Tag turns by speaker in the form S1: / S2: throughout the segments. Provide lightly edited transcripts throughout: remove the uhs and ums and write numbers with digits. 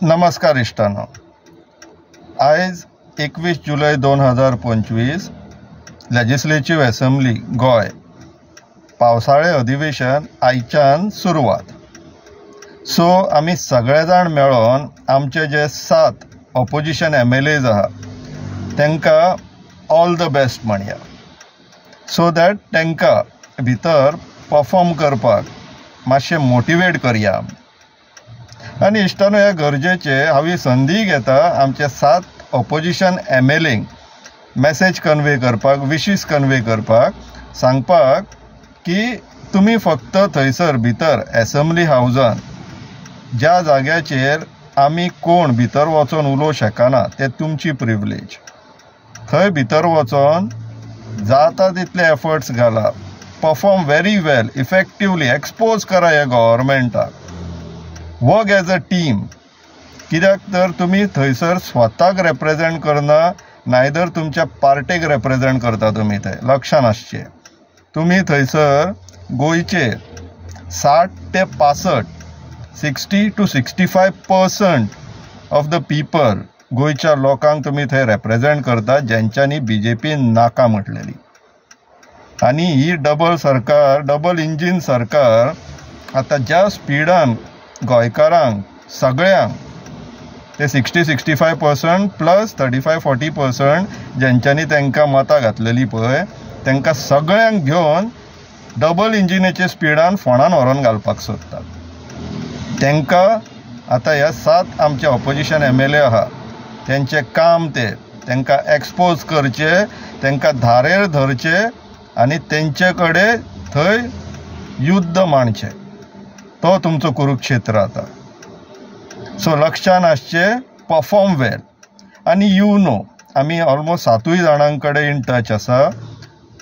S1: नमस्कार इश्टानो, आयज 21 जुलय 2025 लेजिस्लेटीव असेंब्ली गोंय पावसाळे अधिवेशन आयच्यान सुरवात. सो आमी सगळे जाण मेळोन आमचे जे 7 ऑपोजिशन MLAs आहा तांकां ऑल the best म्हणया, सो that तांकां भितर परफॉर्म करपाक मातशें मोटिवेट करया. आनी इश्टानो, ह्या गरजेचे हांव ही संदी घेता आमचे 7 ऑपोजिशन MLAंक मॅसेज कन्वे करपाक, विशीस कन्वे करपाक, सांगपाक की तुमी फक्त थंयसर भितर एसेंब्ली हावजान ज्या जाग्याचेर आमी कोण भितर वचोन उलोवं शकना ते तुमची प्रिवलेज, थंय भितर वचोन जाता तितले एफर्ट्स घाला, perform very well, effectively expose करा ह्या गव्हर्मेंटाक, वर्क एज अ टीम. कित्याक तर तुमी थंयसर स्वताक रेप्रेजेंट करना, नायदर तुमच्या पार्टेक रेप्रेजेंट करता. तुमी थंय लक्षान आसचें, तुमी थंयसर गोंयचे 60 ते 65 60 to 65% of the people, गोंयच्या लोकांक तुमी थंय रेप्रेजेंट करता, ज्यांच्यांनी BJP नाका म्हटलेली. आनी ही डबल सरकार, डबल इंजीन सरकार आतां ज्या स्पिडान गोंयकारांक सगळ्यांक ते 60-65% प्लस 35-40% ज्यांच्यांनी तांकां मतां घातलेली पळय, तांकां सगळ्यांक घेवन डबल इंजिनाच्या स्पिडान फोंडान व्हरोन घालपाक सोदतात. तांकां आतां ह्या 7 आमचे ऑपोजिशन MLA आहा तेंचें काम तें तांकां एक्सपोज करचें, तांकां धारेर धरचें आनी तेंचे कडेन थंय युद्ध मांडचें. तो तुमचो कुरुक्षेत्र आतां. सो लक्षान आसचें, परफॉर्म वेल. आनी you know आमी ऑलमोस्ट 7 जाणां कडेन इन टच आसा.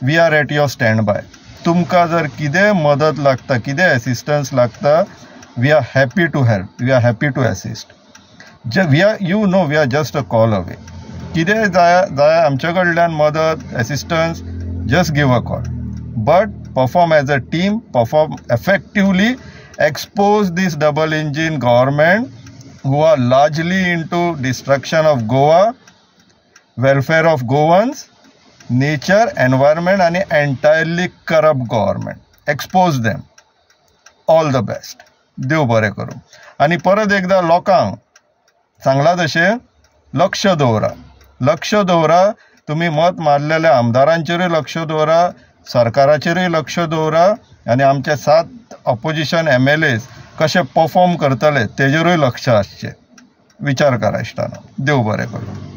S1: We are at your stand by. तुमकां जर कितें मदत लागता, कितें एसिस्टन्स लागता, we are happy to help, we are happy to assist. We are, you know, we are just a call away. कितें जाय जाय आमचे कडल्यान मदत, assistance, just give a call. But perform as a team, perform effectively, expose this double engine government who are largely into destruction of Goa, welfare of Goans, nature, environment and entirely corrupt government. Expose them. All the best. देव बरें करूं. आनी परत एकदा लोकांक सांगलां तशें लक्ष दवरा, लक्ष दवरा. तुमी मत मारलेल्या आमदारांचेरूय लक्ष दवरा, सरकाराचेरूय लक्ष दवरा, आनी आमचे 7 ऑपोजिशन MLAs कशे परफॉर्म करतले तेजेरूय लक्ष आसचें. विचार करा इश्टानो. देव बरें करूं.